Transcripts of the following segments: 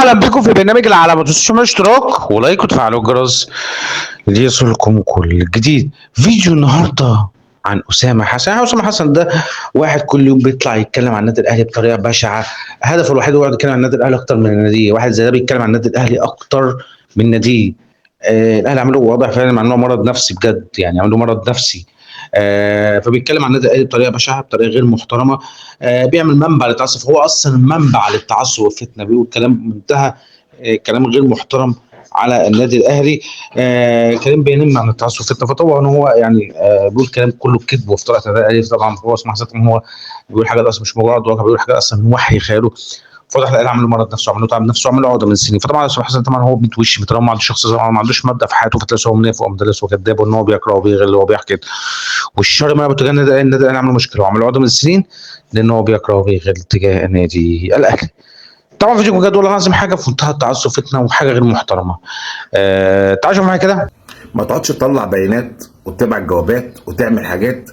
اهلا بكم في برنامج العالم. ما تنسوش تعملوا اشتراك و like وتفعلوا الجرس ليصلكم كل جديد. فيديو النهارده عن اسامة حسن. اسامة حسن ده واحد كل يوم بيطلع يتكلم عن النادي الاهلي بطريقة بشعة. هدفه الوحيد هو يقعد يتكلم عن النادي الاهلي اكتر من النادي. واحد زي ده بيتكلم عن النادي الاهلي اكتر من ناديه. الاهلي عملوا واضح فعلا عملوا مرض نفسي بجد، يعني عملوا مرض نفسي. فبيتكلم عن النادي الاهلي بطريقة بشعة، بطريقة غير محترمه. بيعمل منبع للتعصب، هو اصلا منبع للتعصب والفتنة، بيقول كلام منتهى كلام غير محترم على النادي الاهلي، كلام بينم عن التعصب والفتنة. فطبعا هو يعني بيقول كلام كله كذب وافتراء على النادي الاهلي. طبعا هو اسمه حسن، هو بيقول حاجة اصلا مش مجرد واقع، بيقول حاجة اصلا من وحي خياله. فواضح الاهلي عملوا مرض نفسه، عملوا تعب نفسه، عملوا عقده من سنين. فطبعا اسامة حسن طبعا هو متوش مترمى، ما عندوش شخصية، ما عندوش مبدا في حياته، فتلاقي هو منافق ومدلس وكذاب، وان هو بيكره وبيغل وبيحقد والشر ما بتجند. النادي الاهلي عملوا مشكلة وعملوا عقده من سنين لان هو بيكره وبيغل تجاه النادي الاهلي. طبعا فيديو بجد والله العظيم حاجة في منتهى التعصب، فتنة وحاجه غير محترمه. تعالوا شوفوا معايا كده. ما تقعدش تطلع بيانات وتبعت جوابات وتعمل حاجات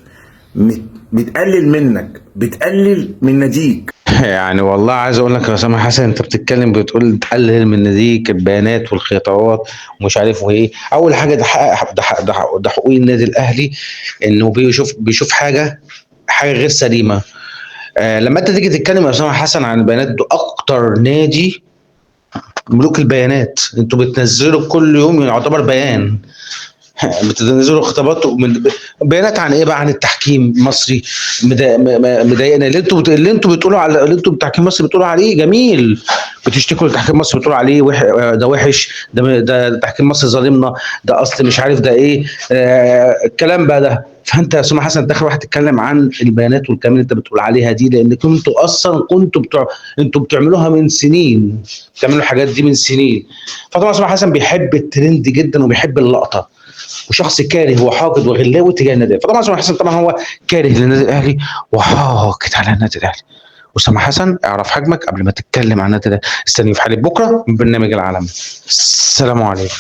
بتقلل منك، بتقلل من ناديك. يعني والله عايز اقول لك يا اسامة حسن، انت بتتكلم بتقول تقلل من ناديك البيانات والخطابات ومش عارف وايه. اول حاجة ده حق، ده حق، ده حق، ده حقوق النادي الاهلي انه بيشوف حاجة غير سليمة. لما انت تيجي تتكلم يا اسامة حسن عن البيانات، ده اكتر نادي ملوك البيانات، انتوا بتنزلوا كل يوم يعتبر بيان، بتنزلوا خطابات بيانات عن ايه بقى؟ عن التحكيم المصري مضايقنا، اللي انتوا بتقولوا على اللي انتوا التحكيم المصري بتقولوا عليه جميل، بتشتكوا للتحكيم المصري بتقولوا عليه ده وحش، ده التحكيم المصري ظالمنا، ده اصل مش عارف ده ايه، الكلام بقى ده. فانت يا اسامة حسن داخل واحد تتكلم عن البيانات والكلام اللي انت بتقول عليها دي، لان كنتوا اصلا انتوا بتعملوها من سنين، بتعملوا الحاجات دي من سنين. فطبعا اسامة حسن بيحب الترند جدا وبيحب اللقطة، وشخص كاره وحاقد وغلاوي تجاه النادي. فطبعا اسامة حسن طبعا هو كاره للنادي الاهلي وحاقد على النادي الاهلي. اسامة حسن اعرف حجمك قبل ما تتكلم عن النادي الاهلي. استني في حلقة بكره من برنامج العالم. السلام عليكم.